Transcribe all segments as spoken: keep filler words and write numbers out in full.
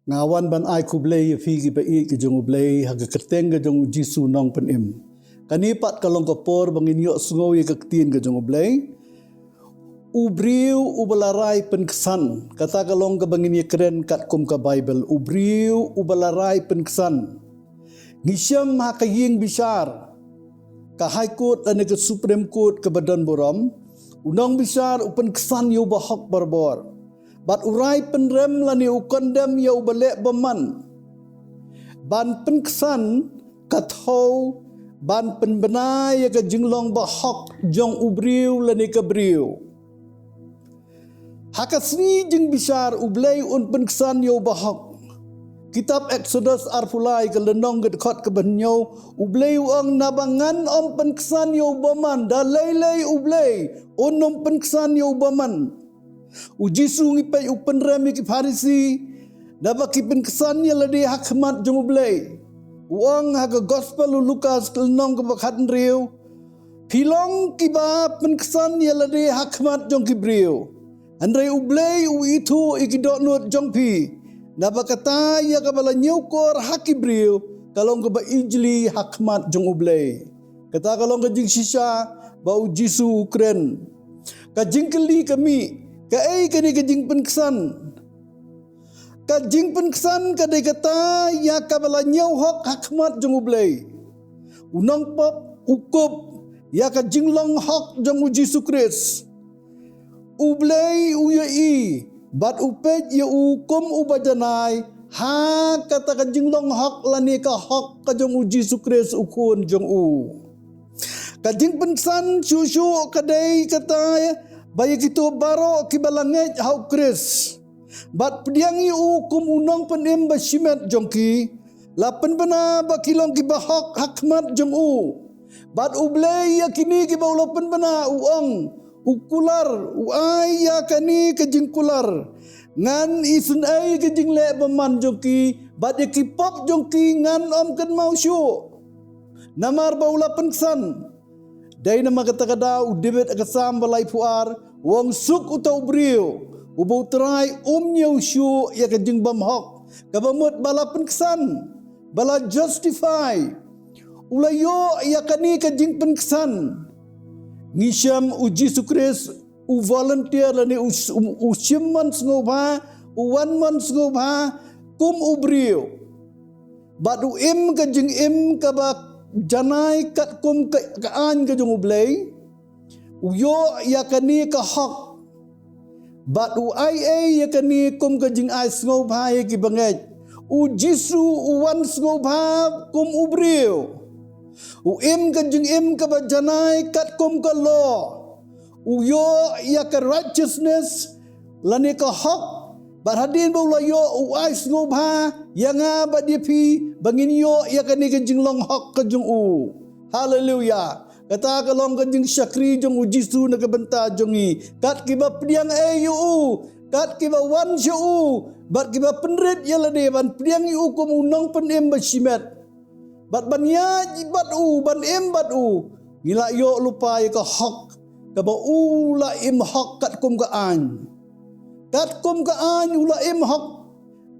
Nga wan ban ai khublei ïa phi ki ba ïeit ki jong U Blei ha ka kyrteng ka jong U Jisu Nongpynim. Kane pat ka long ka por ba ngin ïohsngew ïa ka ktien ka jong U Blei. U briew uba la rai pynksan, kata ka long kaba ngin ïa kren katkum ka Baibl. U briew uba la rai pynksan. Ngi shem ha ka ïing bishar, ka High Court lane ka Supreme Court kaba don burom. U nongbishar u pynksan ïa u bahok barabor. Bad u rai pynrem lane u condemn ïa u ba leh bymman. Ban pynksan ka thew ban pynbna ïa ka jinglong bahok jong u briew lane ka briew. Ha ka sngi jingbishar U Blei un pynksan ïa u bahok. Kitab Exodus arphew lai ka lynnong ka dkhot kaba hynñiew, U Blei u ong, naba ngan ym pynksan ïa u bymman, da lei lei U Blei un ym pynksan ïa u bymman. U Jisu ngi peit u pynrem ïa ki Pharisi, naba ki pynksan ïa lade ha khmat jong U Blei. U ong ha ka Gospel u Lukas ka lynnong kaba khathynriew, phi long kiba pynksan ïa lade ha khmat jong ki briew. Hynrei U Blei u ithuh ïa ki dohnud jong phi. Naba kata ïa kaba la ñiewkor ha ki briew, ka long kaba ijli ha khmat jong U Blei. Kata ka long ka jingshisha ba U Jisu u kren. Ka jingkylli ka mih, kaei kane ka jingpynksan? Ka jingpynksan ka dei kata ïa kaba la ñiewhok ha khmat jong U Blei. U nongpop u kup ïa ka jinglong hok jong U Jisu Khrist. U Blei u ïohi bad u peit ïa u kum uba janai ha kata ka jinglong hok lane ka hok ka jong U Jisu Khrist U Khun jong u. Ka jingpynksan shuh shuh ka dei kata ba ïa kito baroh kiba la ngeit ha U Khrist bad pdiang ïa u kum u Nongpynim bashimet jong ki, la pynbna ba ki long kiba hok ha khmat jong u. Bad U Blei ïa kine kiba u la pynbna u ong, u kular, u ai ïa kane ka jingkular. Ngan isynei ïa ka jingleh bymman jong ki, bad ïa ki pop jong ki ngan ym kynmaw shuh. Namar ba u la pynksan. Dei namar kata ka daw u David ha ka Salm ba laiphew ar, u ong, suk uta u briew uba U Trai um ñiew shuh ïa ka jingbymhok, kaba mut ba la pynksan, ba la justify. U la ïoh ïa kane ka jingpynksan. Ngi shem U Jisu Khrist u volunteer lane u, u, u shim mon sngewbha, u wan mon sngewbha kum u briew. Bad u im ka jingim kaba janai katkum ka, ka aiñ ka jong U Blei. U ïoh ïa kane ka hok. Bad u ai ei ïa kane kum ka jingai sngewbha ïa kiba ngeit. U Jisu u wan sngewbha kum u briew. U im ka jingim kaba janai katkum ka law. U ïoh ïa ka righteousness lane ka hok. Bad hadien ba u la ïoh, u ai sngewbha ïa nga bad ïa phi ba ngin ïoh ïa kane ka jinglong hok ka jong u. Haleluya. Kata ka long ka jingshakri jong U Jisu na ka bynta jong ngi. Kat kiba pdiang ei ïa u, kat kiba wan sha u, bad kiba pynrit ïa lade ban pdiang ïa u kum u Nongpynim bashimet. Bad ban ïaid bad u, ban im bad u, ngi la ïoh lypa ïa ka hok kaba u la im hok katkum ka aiñ. Katkum ka aiñ u la im hok.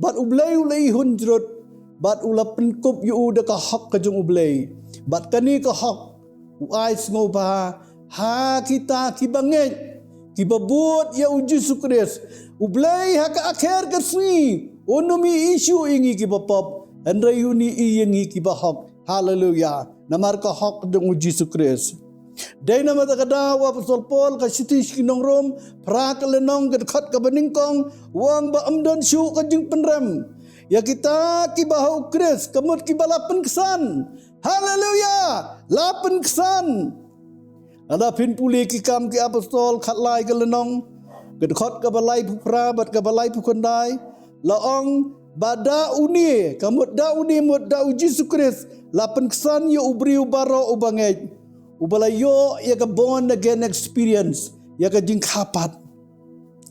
Bad U Blei u la ihun jrut. Bad u la pynkup ïa u da ka hok ka jong U Blei. Bad kane ka hok u ai sngewbha ha kita kiba ngeit, kiba bud ïa U Jisu Khrist. U Blei ha ka akher ka sngi un ym ïohi shuh ïa ngi kiba pop, hynrei un ïohi ïa ngi kiba hok. Haleluya. Namar ka hok jong U Jisu Khrist. Dei namar kata ka daw u Apostol Paul ha ka shithi sha ki nong Rom, phra ka lynnong ka dkhot kaba nyngkong, u ong ba ym don shuh ka jingpynrem ïa kita kiba ha U Khrist, ka mut kiba la pynksan. Haleluya! La pynksan. Lada phin pule Ki Kam ki Apostol khatlai ka lynnong, ka dkhot kaba laiphew phra bad kaba laiphew khyndai, la ong ba da une, ka mut da une mut da U Jisu Khrist, la pynksan ïa u briew baroh uba ngeit, uba la ïoh ïa ka born again experience, ïa ka jingkha pat.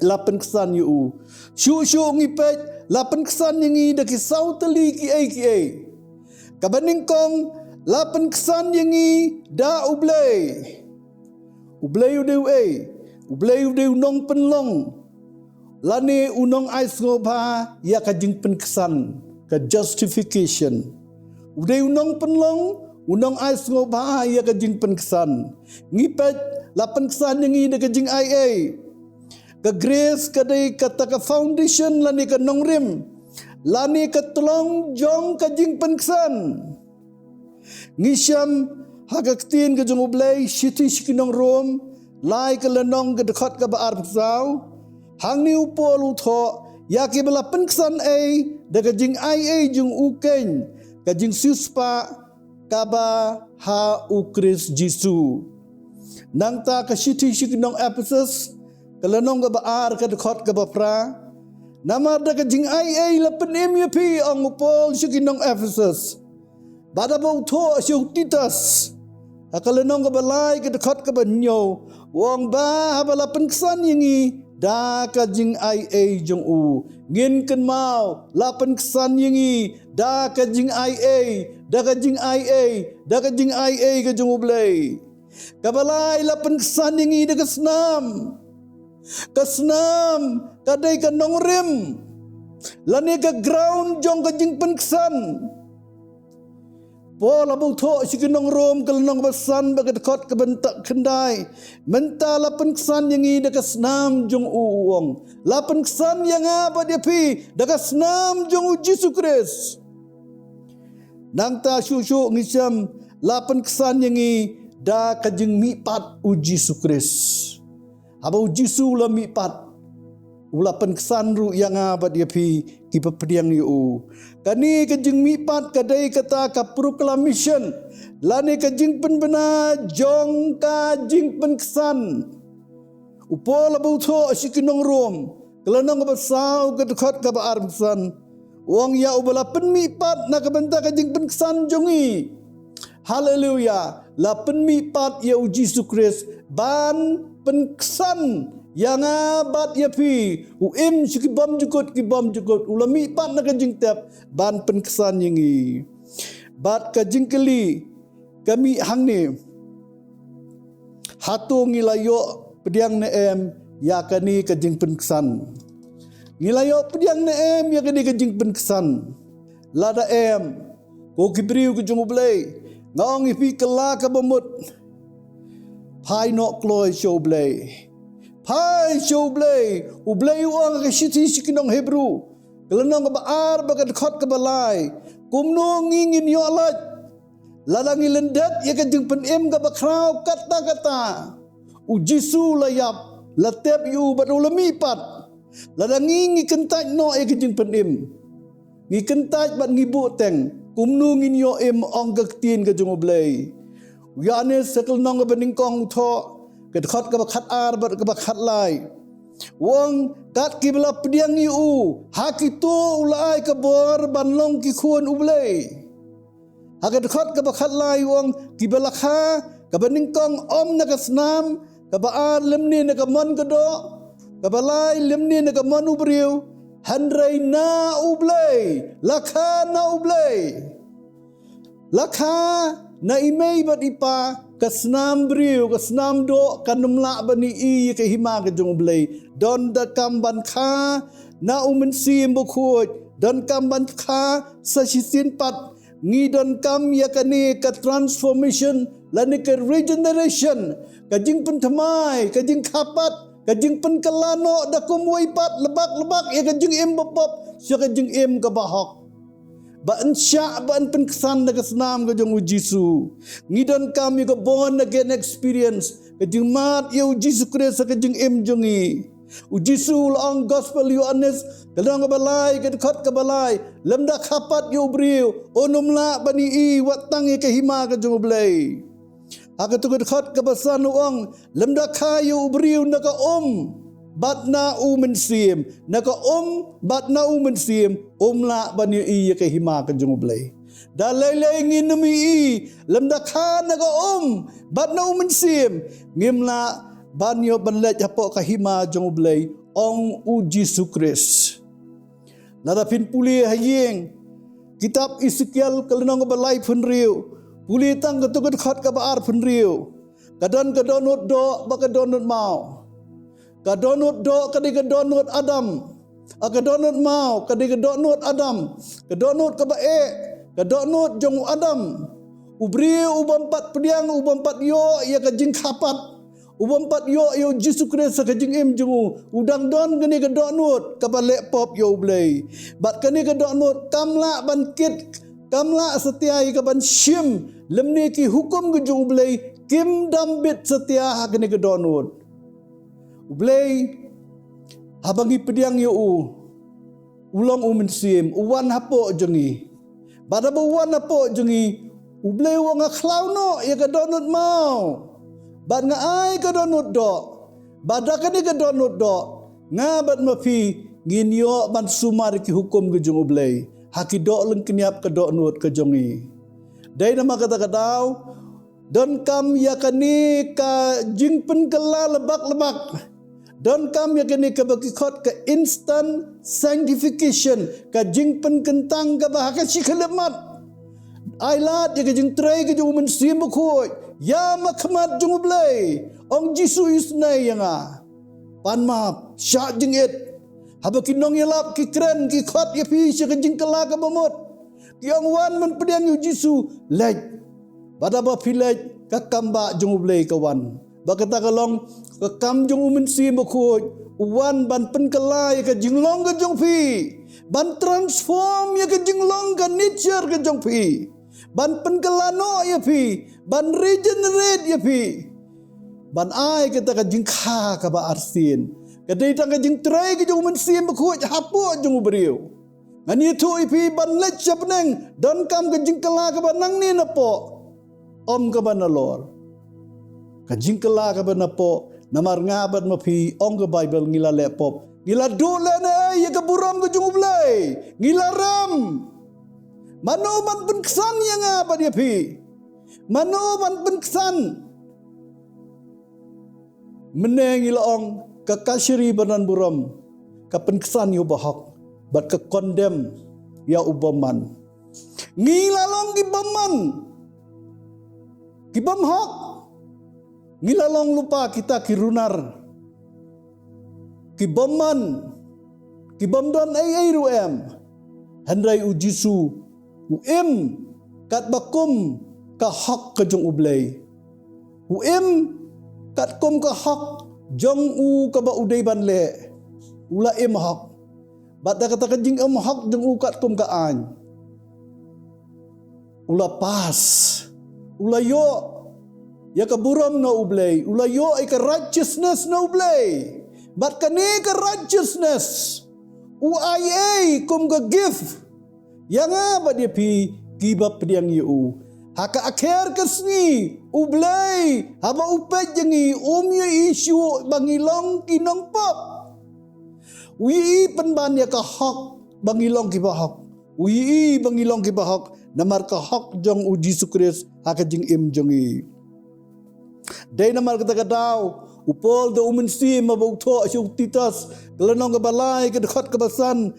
La pynksan ïa u. Shuh shuh ngi peit, la pynksan ïa ngi da ki saw tylli kiei kiei. Kaba nyngkong, la pynksan ïa ngi da U Blei. U Blei u dei uei? U Blei u dei u nongpynlong. lane u nongai sngewbha ïa ka jingpynksan, ka justification. U dei u nongpynlong, u nongai sngewbha ïa ka jingpynksan. Ngi peit, la pynksan ïa ngi da ka jingaiei. Ka grace ka dei kata ka foundation lane ka nongrim, lane ka tlong jong ka jingpynksan. Ngi shem ha ka ktien ka jong U Blei, shithi sha ki nong Rom, lai ka lynnong ka dkhot kaba arphew saw. Hangne u Paul u thoh ïa kiba la pynksan ei da ka jingaiei jong u keiñ, ka jingsiewspah kaba ha u Khrist Jisu. Nangta ka shithi sha ki nong Ephesus, ka lynnong kaba ar ka dkhot kaba phra. Namar da ka jingaiei la pynim ïa phi, ong u Paul sha ki nong Ephesus. Bad haba u thoh sha u Titus, ha ka lynnong kaba lai ka dkhot kaba hynñiew, u ong ba haba la pynksan ïa ngi da ka jingaiei jong u. Ngin kynmaw, la pynksan ïa ngi da ka jingaiei, da ka jingaiei, da ka jingaiei ka jong U Blei. Kaba lai, la pynksan ïa ngi da ka snam. Ka snam ka dei ka nongrim, lane ka ground jong ka jingpynksan. Paul haba u thoh sha ki nong Rom, ka lynnong ba san bad ka dkhot kaba khyndai, mynta la pynksan ïa ngi da ka snam jong u, u ong. La pynksan ïa nga bad ïa phi da ka snam jong u Jisu Khrist. Nangta shuh shuh ngi shem, la pynksan ïa ngi da ka jingmihpat u Jisu Khrist. Haba u Jisu u la mihpat, u la pynksan ruh ïa nga bad ïa phi kiba pdiang ïa u. Kane ka jingmihpat ka dei kata ka proclamation, lane ka jingpynbna jong ka jingpynksan. U Paul haba u thoh sha ki nong Rom, ka lynnong kaba saw, ka dkhot kaba arphew san, u ong ïa uba la pynmihpat na ka bynta ka jingpynksan jong ngi. Haleluya. La pynmihpat ïa u Jisu Khrist ban pynksan ïa nga bad ïa phi. U im sha ki bymjukut ki bymjukut, u la mihpat na ka jingtep ban pynksan ïa ngi. Bad ka jingkylli ka mih hangne, hato ngi la ïoh pdiang ne em ïa kane ka jingpynksan? Ngi la ïoh pdiang ne em ïa kane ka jingpynksan? Lada em, ko ki briew ki jong U Blei, nga ong ïa phi, kylla kaba mut, phai noh kloi sha U Blei. Phai sha U Blei. U Blei u ong ha ka shithi sha ki nong Hebru, ka lynnong kaba ar bad ka dkhot kaba lai, kumno ngi ngin ïoh lait lada ngi lyndet ïa ka jingpynim kaba khraw katta katta? U Jisu la ïap, la tep ïa u bad u la mihpat. Lada ngi ngi kyntait noh ïa ka jingpynim, ngi kyntait bad ngi buhteng, kumno ngin ïoh im, ong ka ktien ka jong U Blei? U Ïoannis ha ka lynnong kaba nyngkong u thoh, ka dkhot kaba khatar bad kaba khatlai, u ong, kat kiba la pdiang ïa u, ha kito u la ai ka bor ban long ki khun U Blei. Ha ka dkhot kaba khatlai u ong, kiba la kha, kaba nyngkong ym na ka snam, kaba ar lymne na ka mon ka doh, kaba lai lymne na ka mon u briew, hynrei na U Blei. La kha na U Blei. La kha na i mei bad i pa. Ka snam briew, ka snam doh, kan ym lah ban ïohi ïa ka hima ka jong U Blei. Donkam ban kha na U Mynsiem Bakhuid, donkam ban kha sa shisien pat. Ngi donkam ïa kane ka transformation lane ka regeneration, ka jingpynthymmai, ka jingkha pat, ka jingpynkylla noh da kumwei pat, lebak lebak ïa ka jingim bapop sha ka jingim kaba hok. Ba yn shah, ba yn pynksan da ka snam ka jong U Jisu. Ngi donkam ïa ka born again experience, ka jingmad ïa U Jisu Khrist ha ka jingim jong ngi. U Jisu u la ong, Gospel Ïoannis, ka lynnong kaba lai, ka dkhot kaba lai, lymda kha pat ïa u briew, un ym lah ban ïohi wat tang ïa ka hima ka jong U Blei. Ha katu ka dkhot kaba san u ong, lymda kha ïa u briew na ka um bad na U Mynsiem, na ka um bad na U Mynsiem, um lah ban ïohi ïa ka hima ka jong U Blei. Da lei lei ngin ym ïohi, lymda kha na ka um bad na U Mynsiem, ngim lah ban ïoh ban leit hapoh ka hima jong U Blei, ong U Jisu Khrist. Lada phin pule ha ïing, kitab Esekiel ka lynnong kaba laiphew hynriew, pule tang katu ka dkhot kaba arphew hynriew, ka don ka dohnud doh bad ka dohnud maw. Ka dohnud doh ka dei ka dohnud Adam. A ka dohnud maw ka dei ka dohnud Adam. Ka dohnud kaba eh, ka dohnud jong u Adam. U briew u bym pat pdiang, u bym pat ïoh ïa ka jingkha pat, u bym pat ïoh ïa u Jisu Khrist ha ka jingim jong u, u dang don kane ka dohnud kaba leh pop ïa U Blei. Bad kane ka dohnud kam lah ban kit, kam lah satia ïa ka ban shim lymne ki hukum ka jong U Blei kim dam bit satia ha kane ka dohnud. U Blei, haba ngi pdiang ïa u, u long u Mynsiem, u wan hapoh jong ngi. Bad haba u wan hapoh jong ngi, U Blei u ong, nga khlaw noh ïa ka dohnud maw, bad nga ai ka dohnud doh. Bad da kane ka dohnud doh, nga bad ma phi ngin ïoh ban sumar ïa ki hukum ka jong U Blei ha ki doh lyngkniap ka dohnud ka jong ngi. Dei namar kata ka daw, donkam ïa kane ka jingpynkylla lebak-lebak. Donkam ïa kane kaba ki khot ka instant sanctification, ka jingpynkyntang kaba ha ka shi khyllipmat. Ai lad ïa ka jingtrei ka jong u Mynsiem Bakhuid ïa ma khmat jong U Blei. Ong Jisu, isynei ïa nga, pan map, shah jingit. Haba ki nongïalap ki kren, ki khot ïa phi sha ka jingkylla kaba mut, ki ong, wan ban pdiang ïa u Jisu, leit. Bad haba phi leit, ka kam ba jong U Blei ka wan. Ba kata ka long ka kam jong u Mynsiem Bakhuid, u wan ban pynkylla ïa ka jinglong ka jong phi, ban transform ïa ka jinglong, ka nature ka jong phi, ban pynkylla noh ïa phi, ban regenerate ïa phi, ban ai kata ka jingkha kaba arsien. Ka dei tang ka jingtrei ka jong u Mynsiem Bakhuid hapoh jong u briew. Ngan ïathuh ïa phi ban leit sha bneng, donkam ka jingkylla kaba nangne napoh, ym kaba nalor. Ka jingkylla kaba napoh, namar nga bad ma phi, ong ka Baibl, ngi la leh pop. Ngi la duh lehnoh ïa ka burom ka jong U Blei. Ngi la rem. Mano ban pynksan ïa nga bad ïa phi? Mano ban pynksan? Mynne ngi la ong, ka kashari ba don burom ka pynksan ïa u bahok bad ka condemn ïa u bymman. Ngi la long ki bymman, ki bymhok. Ngi la long lypa kita ki runar, ki bymman, ki bym don ei ei ruh em. Hynrei u Jisu u im katba kum ka hok ka jong U Blei. U im katkum ka hok jong u kaba u dei ban leh. U la im hok. Bad da kata ka jingim hok jong u katkum ka aiñ, u la pass, u la ïoh ïa ka burom na U Blei, u la ïoh ïa ka righteousness na U Blei. Bad kane ka righteousness u ai ei kum ka gift ïa nga bad ïa phi kiba pdiang ïa u. Ha ka akher ka sngi U Blei haba u peit ïa ngi, um ïohi shuh ba ngi long ki nongpop. U ïohi pynban ïa ka hok ba ngi long kiba hok. U ïohi ba ngi long kiba hok namar ka hok jong u Jisu Khrist ha ka jingim jong ngi. Dei namar kata ka daw u Paul da u Mynsiem haba u thoh sha u Titus, ka lynnong kaba lai, ka dkhot kaba san,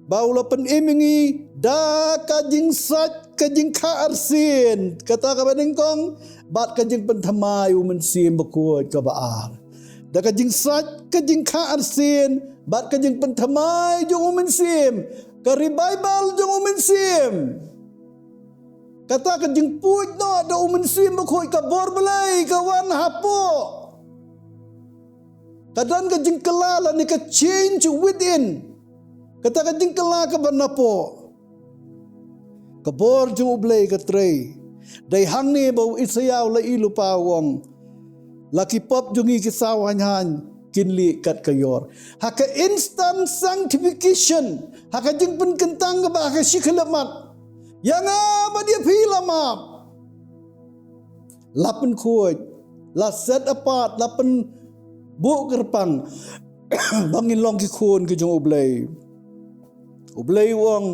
ba u la pynim ïa ngi da ka jingsait ka jingkha arsien, kata kaba nyngkong, bad ka jingpynthymmai u Mynsiem Bakhuid kaba ar. Da ka jingsait ka jingkha arsien bad ka jingpynthymmai jong u Mynsiem, ka revival jong u Mynsiem. Kata ka jingpuid noh da u Mynsiem Bakhuid, ka bor Blei ka wan hapoh. Ka don ka jingkylla lane ka change within. Kata ka jingkylla kaba napoh. Ka bor jong U Blei ka trei. Dei hangne ba u Isaïah u la ïohi lypa, u ong, la ki pop jong ngi ki saw haiñ haiñ kin lieh kat ka ïor. Ha ka instant sanctification, ha ka jingpynkyntang kaba ha ka shi khyllipmat, ïa nga bad ïa phi la map. La pynkhuid, la set apart, la pynbuh kyrpang ba ngin long ki khun ki jong U Blei. U Blei u ong,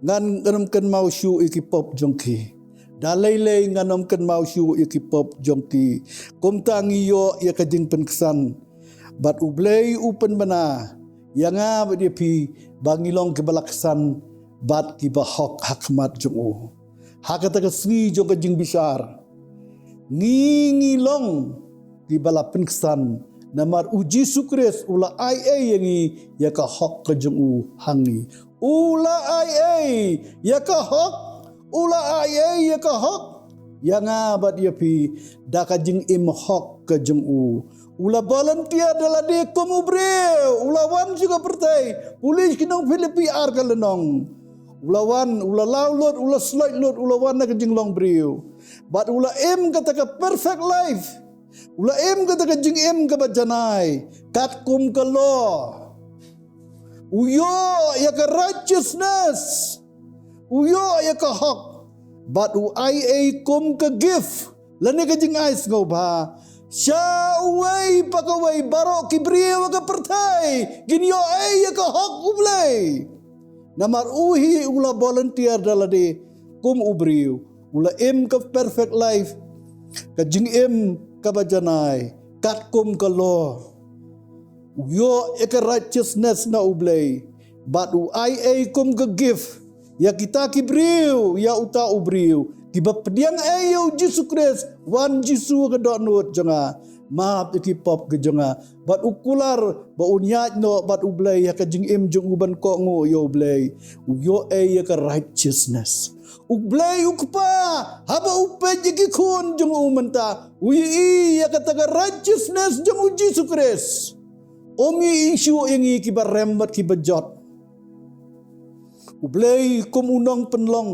ngan, ngan ym kynmaw shuh ïa ki pop jong ki. Da lei lei ngan ym kynmaw shuh ïa ki pop jong ki. Kumta ngi ïoh ïa ka jingpynksan. Bad U Blei u pynbna ïa nga bad ïa phi ba ngi long kiba la ksan bad kiba hok ha khmat jong u. Ha kata ka sngi jong ka jingbishar, ngi, ngi long kiba la pynksan Namar u Jisu Khrist u la ai ei ïa ngi ïa ka hok ka jong u ha ngi. U la ai ei ïa ka hok. U la ai ei ïa ka hok ïa nga bad ïa phi da ka jingim hok ka jong u. U la volunteer da lade kum u briew. U la wan sha ka pyrthei. Pule sha ki nong Philippi ar ka lynnong. U la wan, u la law lut, u la sloit lut, u la wan na ka jinglong briew. Bad u la im kata ka perfect life. U la im kata ka jingim kaba janai katkum ka law. U ïoh ïa ka righteousness. U ïoh ïa ka hok. Bad u ai ei kum ka gift lane ka jingai sngewbha sha uwei pa kawei. Baroh ki briew ha ka pyrthei kin ïoh ei ïa ka hok U Blei. Namar u hi u la volunteer da lade kum u briew. U la im ka perfect life, ka jingim kaba janai katkum ka law. U ïoh ïa ka righteousness na U Blei. Bad u ai ei kum ka gift ïa kita ki briew, ïa uta u briew kiba pdiang ei ïa u Jisu Khrist. Wan Jisu ha ka dohnud jong nga, map ïa ki pop ka jong nga. Bad u kular ba un ïaid noh bad U Blei ha ka jingim jong u ban kohnguh ïa U Blei. U ïoh ei ïa ka righteousness. U Blei u Kpa, haba u peit ïa ki khun jong u mynta, u ïohi ïa kata ka righteousness jong u Jisu Khrist. Um ïohi shuh ïa ngi kiba rem bad kiba jot. U Blei kum u nongpynlong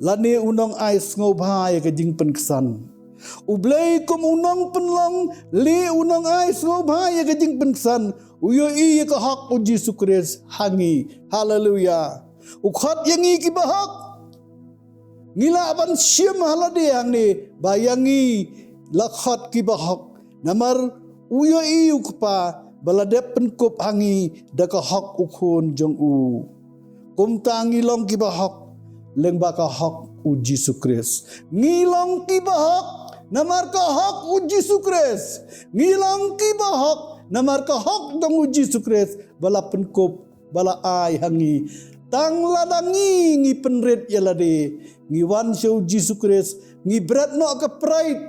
lane u nongai sngewbha ïa ka jingpynksan. U Blei kum u nongpynlong lane u nongai sngewbha ïa ka jingpynksan. U ïohi ïa ka hok u Jisu Khrist ha ngi. Haleluya. U khot ïa ngi kiba hok. Ngi lah ban shim ha lade hangne ba ïa ngi la khot kiba hok. Namar u ïohi u Kpa ba la dep pynkup ha ngi da ka hok u Khun jong u. Kumta ngi long kiba hok lyngba ka hok u Jisu Khrist. Ngi long kiba hok namar ka hok u Jisu Khrist. Ngi long kiba hok namar ka hok jong u Jisu Khrist ba la pynkup, ba la ai ha ngi. Tang lada ngi, ngi pynrit ïa lade, ngi wan sha u Jisu Khrist, ngi bret noh ka pride,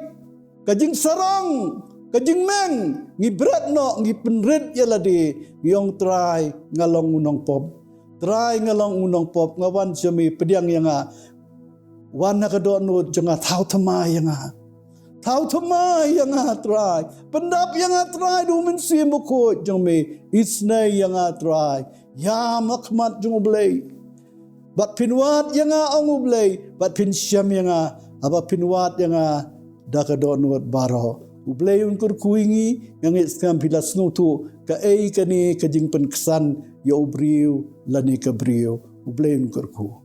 ka jingsarong, ka jingmeng, ngi bret noh, ngi pynrit ïa lade, ngi ong, Trai, nga long u nongpop. Trai, nga long u nongpop, nga wan sha me, pdiang ïa nga. Wan ha ka dohnud jong nga, thaw thymmai ïa nga. Thaw thymmai ïa nga, Trai. Pyndap ïa nga, Trai, da u Mynsiem Bakhuid jong me. Isynei ïa nga, Trai. Ïam ha khmat jong U Blei. Bad phin wad ïa nga, ong U Blei, bad phin shem ïa nga. Haba phin wad ïa nga da ka dohnud baroh. U Blei un kyrkhu ïa ngi, nga ngeit skhem phi la sngewthuh kaei kane ka jingpynksan ïa u briew lane ka briew. U Blei un kyrkhu.